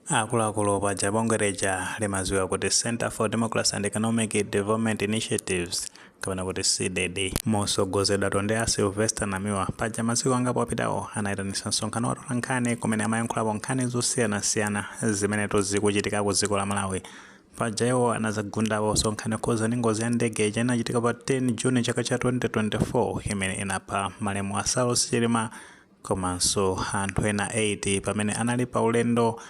Akuluakulu, paja bungwe lija limadziwika kuti Center for Democracy and Economic Development Initiatives, kapena kuti CDEDI, mosogozedwa ndi a Sylvester Namiwa, paja masiku angapo apitawo anayitanitsa msonkhano wa nkhani kumene amayankhulapo nkhani zosiyanasiyana zimene zikuchitika ku dziko la Malawi. Paja iwo anazagundaponso nkhani yokhuza ndi ngozi ya ndege ija inachitika pa 10 Juni chaka cha 2024, imene inapha malemu a Saulos Chilima komanso anthu ena 8 pamene anali pa ulendo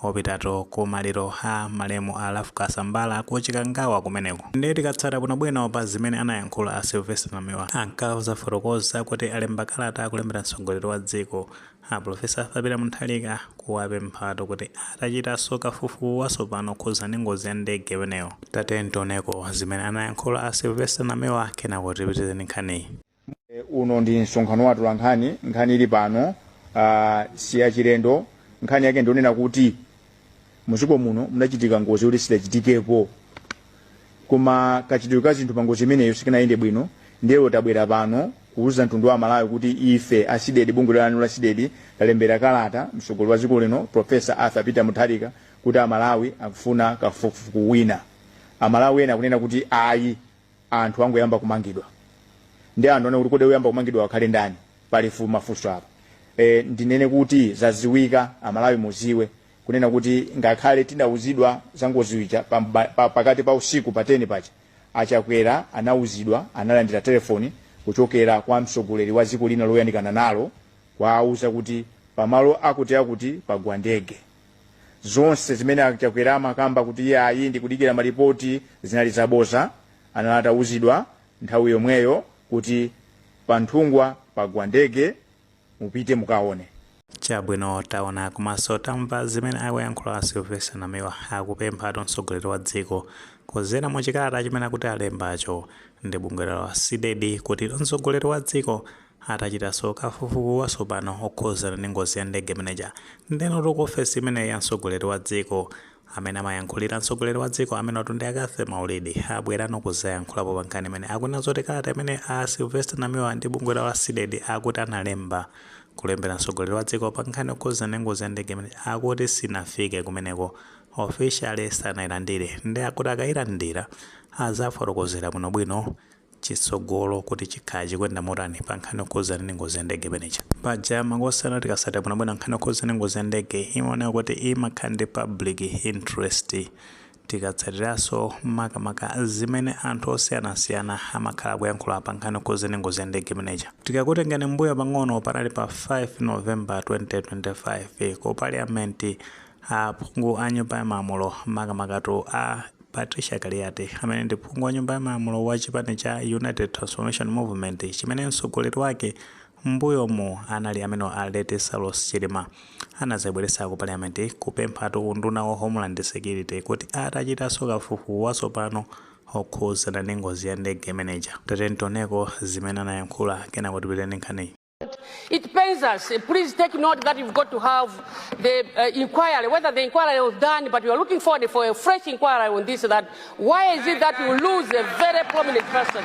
wopitatu ku maliro a malemu a Ralph Kasambara ku Chikangawa kumeneko. Ndiye tikatsata bwinobwino pa zimene anayankhula a Sylvester Namiwa, ankazafotokoza kuti alemba kalata akulembera mtsogoleri wa dziko a Professor Arthur Mutharika, kuwapemphatu kuti atachitanso kafukufuku watsopano khuza ndi ngozi ya ndege imeneyo. Tatiyeni tioneko zimene anayankhula a Sylvester Namiwa, kenako tipitizeni nkhaniyi. Uno ndi msonkhano wathu la nkhani. Nkhani ili pano si yachilendo. Nkhani yake ndionena kuti muziko muno munachitika ngozi yoti sidachitikepo, koma kachitidwe ka zinthu pa ngozi imeneyo sikanayende bwino. Ndiye tabwera pano kuuza mtundu wa Malawi kuti ife a CDEDI, bungwe lanu la CDEDI, talembera kalata mtsogoleri wa dziko lino, Professor Arthur Peter Mutharika, kuti Amalawi akufuna kafukufuku wina. Amalawi ena akunena kuti ayi, anthu angoyamba kumangidwa. Ndi anthu ane kuti kodi uyamba kumangidwa wakhale ndani? Pali mafunso apa. Ndinene kuti zaziwika, Amalawi muziwe kunena kuti ngakhale tinawuzidwa za ngozi ija pakati pa usiku pa 10 paja, Achakwera anawuzidwa, analandira telefoni kuchokera kwa mtsogoleri wa dziko lina loyandikana nalo, kwauza kuti pamalo akuti akuti pagwa ndege. Zonse zimene Achakwera amakamba kuti iye ayi, ndikudikira malipoti, zinali zaboza. Anali atawuzidwa nthawi yomweyo kuti panthungwa pagwa ndege, mupite mukaone. Chabwino, taona komanso tamva zimene akuyankhula Sylvester Namiwa, akupempha mtsogoleri wa dziko kudzera mu chikalata chimene akuti alembacho ndi bungwe la CDEDI kuti mtsogoleri wa dziko atachitanso kafukufuku watsopano okhuzana ndi ngozi ya ndege imeneja. Ndeno ku ofesi imeneyi ya mtsogoleri wa dziko, amene amayankhulira mtsogoleri wa dziko, amene ndi a Cathy Maulidi, abwerano kuzayankhulapo pa nkhani imene akunena zoti kalata imene a Sylvester Namiwa ndi bungwe la CDEDI akuti analemba kulembera mtsogoleri wa dziko pa nkhani yokhuzana ndi ngozi ya ndege imene akuti sinafike kumeneko, officially sanayilandire. Ndi akuti akayilandira azafotokozera bwinobwino chitsogolo kuti chikhala chikuyenda motani pa nkhani yokhuzana ndi ngozi ya ndege imeneyi. Paja makosana, tikasatira bwinobwino nkhani yokhuzana ndi ngozi ya ndege, imaoneka kuti imakhala ndi public interest. Tikatsatiranso makamaka zimene anthu osiyanasiyana amakhala kuyankhula pa nkhani yokhuzana ndi ngozi ya ndege imeneyi, tikakutengani mbuyo pang'ono, panali pa 5 November 2025, ku Parliament aphungu a nyumba ya malamulo, makamakatu a Patricia Kaliati, amene ndi phungu wa nyumba ya malamulo wa chipani cha United Transformation Movement, chimene mtsogoleri wake mbuyomu anali amene a late Saulos Chilima, anazabweretsa ku Parliament kupemphatu unduna wa Homeland Security kuti atachitanso kafukufuku watsopano okhuzana ndi ngozi ya ndege imeneja. Tatiyeni tioneko zimene anayankhula, kenako tipiteni nkhaniyi. It pains us. Please take note that you've got to have the inquiry, whether the inquiry was done, but we are looking forward for a fresh inquiry on this. That why is it that we lose a very prominent person?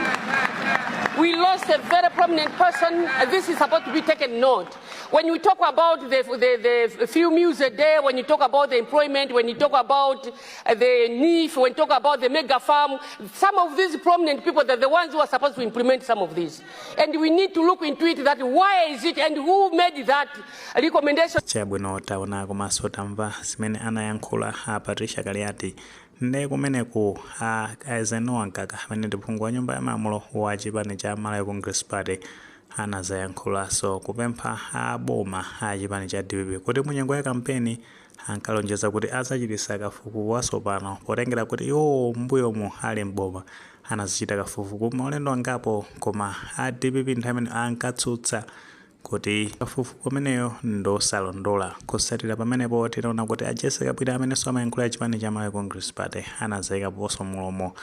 We lost a very prominent person, and this is supposed to be taken note. When you talk about the few meals a day, when you talk about the employment, when you talk about the NEEF, when you talk about the mega farm, some of these prominent people, they're the ones who are supposed to implement some of these. And we need to look into it, that why is it and who made that recommendation. Chabwino, taona komanso tamva zimene anayankhula a Patricia Kaliati. Nde kumeneku a Eisenhower Mkaka, amene ndi phungu wa nyumba ya malamulo wa chipani cha Malawi Congress Party, anazayankhulanso kupempha a boma a chipani cha DPP kuti munyengo ya kampeni ankalonjeza kuti adzachititsa kafukufuku watsopano, potengera kuti iwowo mbuyomu ali mboma anazichita kafukufuku maulendo angapo, koma a DPP nthawi imene ankatsutsa kuti kafukufuku ameneyo ndosalondola. Kutsatira pamenepo, tinaona kuti a Jessie Kabwila, amenenso amayankhula chipani cha Malawi Congress Party, anazayikaponso mulomo,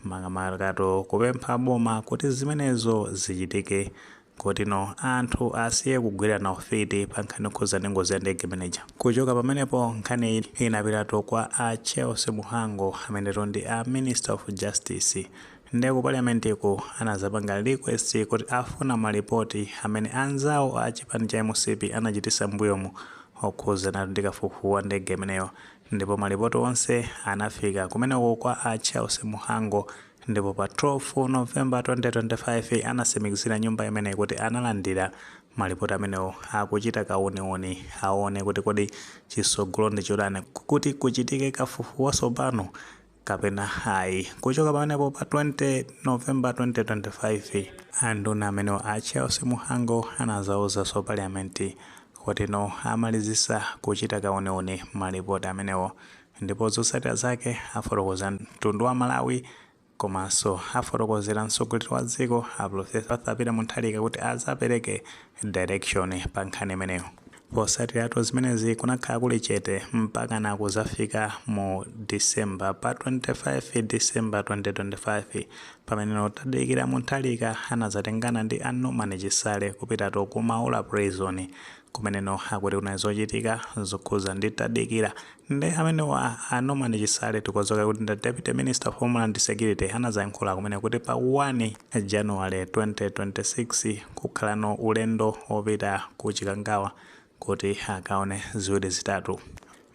makamakatu kupempha boma kuti zimenezo zichitike, kotino anthu asiye kugwirana ufiti pa nkhani yokhuza ndi ngozi ya ndege imeneja. Kuchoka pamenepo, nkhani inapitatu kwa a Charles Mhango, ameneto ndi a Minister of Justice. Ndiye ku Parliamentku anazapanga request kuti afuna malipoti amene anzawo a chipani cha MCP anachitisa mbuyomu okhuzana ndi kafukufuku wa ndege imeneyo. Ndipo malipoti onse anafika kumeneko kwa a Charles Mhango, ndipo pa 12 November 2025 anasimikizira nyumba imeneyi kuti analandira malipoti amenewo, akuchita kauniuni aone kuti kodi chisogolo ndi chotani, kuti kuchitike kafukufuku watsopano kapena ayi. Kuchoka pamenepo, pa 20 November 2025, anduna amenewo a Charles Mhango anazauza parliament kuti no, amalizisa kuchita kauniuni malipoti amenewo, ndipo zotsatira zake afotokoza mtundu wa Malawi, komanso afotokozera mtsogoleri wa dziko a Professor Arthur Peter Mutharika kuti azapereke direction pa nkhani imeneyo. Posatiratu zimenezi, kunakhala kuli chete mpaka na kuzafika mu December, pa 25 December 2025, pamene Tadikira Mutharika anazatengana ndi a Norman Chisale kupitatu ku Maula Prison, kumeneno akuti kuna zochitika zokhuza ndi Tadikira. Ndi amenewa a Norman Chisale, tikudziwa kuti ndi Deputy Minister of Homeland Security, anazayankhula kumene kuti pa 1 January 2026 kukhalano ulendo wopita ku Chikangawa kuti akaone ziwiri zitatu,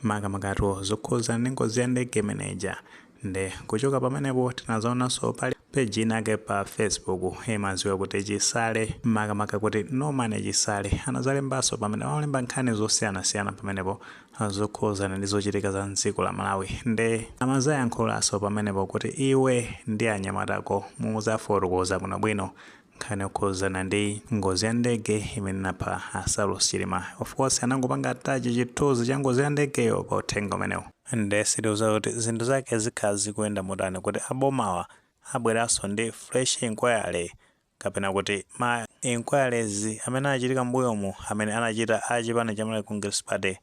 makamakatu zokhuza ndi ngozi ya ndege imeneja. Ndi kuchoka pamenepo tinazaonanso pali page inake pa Facebook imaziwa kuti Chisale, makamaka kuti Norman Chisale, anazalembanso pamene amalemba nkhani zosiyanasiyana pamenepo zokhuzana ndi zochitika za mdziko la Malawi. Ndi amazayankhulanso pamenepo kuti iwe ndi anyamatako muzafotokoza bwinobwino nkhani yokhuzana ndi ngozi ya ndege imene inapha a Saulos Chilima. Of course anangopanga attach chithunzi cha ngozi ya ndegeyo pa uthenga umenewo. Nde sitiuza kuti zinthu zake zikhala zikuyenda motani, kuti abomawa abweranso ndi fresh inquiry kapena kuti ma inquiries amene anachitika m'mbuyomu, amene anachita a chipani cha Malawi Congress Party,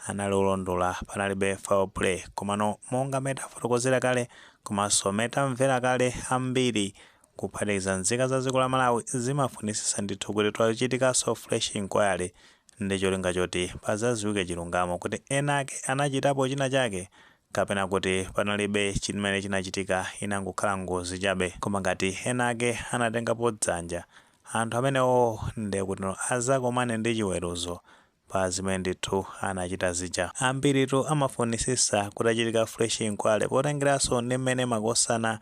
anali olondola, panalibe foul play. Komano monga mmene tafotokozera kale komanso mmene tamvera kale, ambiri kuphatikiza nzika za dziko la Malawi zimafunisisa ndithu kuti twachitikanso fresh inquiry ndi cholinga choti pazadziwike chilungamo, kuti ena ake anachitapo china chake kapena kuti panalibe chimene chinachitika, inangokhala ngozi chabe. Koma ngati ena ake anatengapo dzanja, anthu amenewo ndiye kuti azakomane ndi chiweruzo pa zimene ndithu anachita zija. Ambiritu amafunisisa kutachitika fresh inquiry potengeranso ndi mmene makosana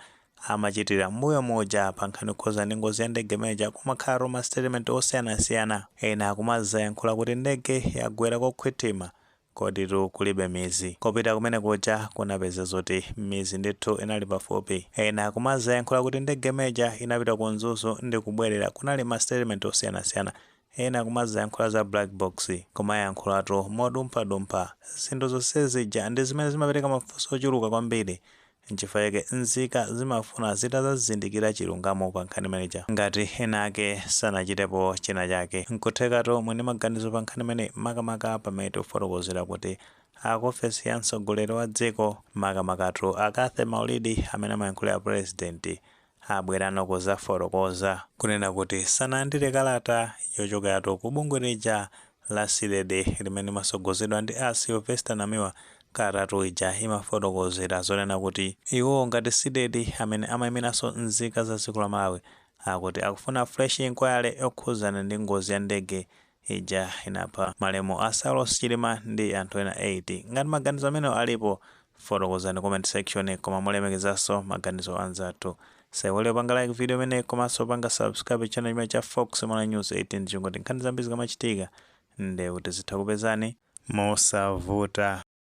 amachitira mbuyo muja pa nkhani yokhuza ndi ngozi ya ndege imeneja. Kumakhala ma statement osiyanasiyana, ena akumazayankhula kuti ndege yagwera kokhwitima, koditu kulibe mizi kopita kumene kuja, kunapeza zoti mizi ndithu inali pafupi. Ena akumazayankhula kuti ndege imeneja inapita ku Mzuzu ndi kubwerera. Kunali ma statement osiyanasiyana, ena kumazayankhula za black box, kumayankhulatu modumphadumpha. Zinthu zonse zija ndi zimene zimapereka mafunso ochuluka kwambiri. Nchifukwa chake nzika zimafuna zitazazindikira chilungamo pa nkhani imeneja, ngati ena ake sanachitepo china chake. Nkuthekatu mwini maganizo pa nkhani imene, makamaka pamene tikufotokozera kuti akuofesi ya mtsogoleri wa dziko, makamakatu a Cathy Maulidi amene amayankhulira president, abwerano kuzafotokoza kunena kuti sanalandire kalata yochokeratu ku bungwe lija la CDEDI limene limasogozedwa ndi a Sylvester Namiwa. Kalatu ija imafotokozera zonena kuti iwo ngati CDEDI, amene amayimiranso nzika za dziko la Malawi, akuti akufuna fresh inquiry yokhuzana ndi ngozi ya ndege ija inapha malemu a Saulos Chilima ndi anthu ena 8. Ngati maganizo amenewo alipo, fotokozani comment section, koma mulemekezanso maganizo anzathu. Saiwale panga like video imene komanso panga subscribe channel chimene cha Fox Malawi News 18, chingoti nkhani zambiri zikamachitika ndi kuti zitha kupezani mosavuta.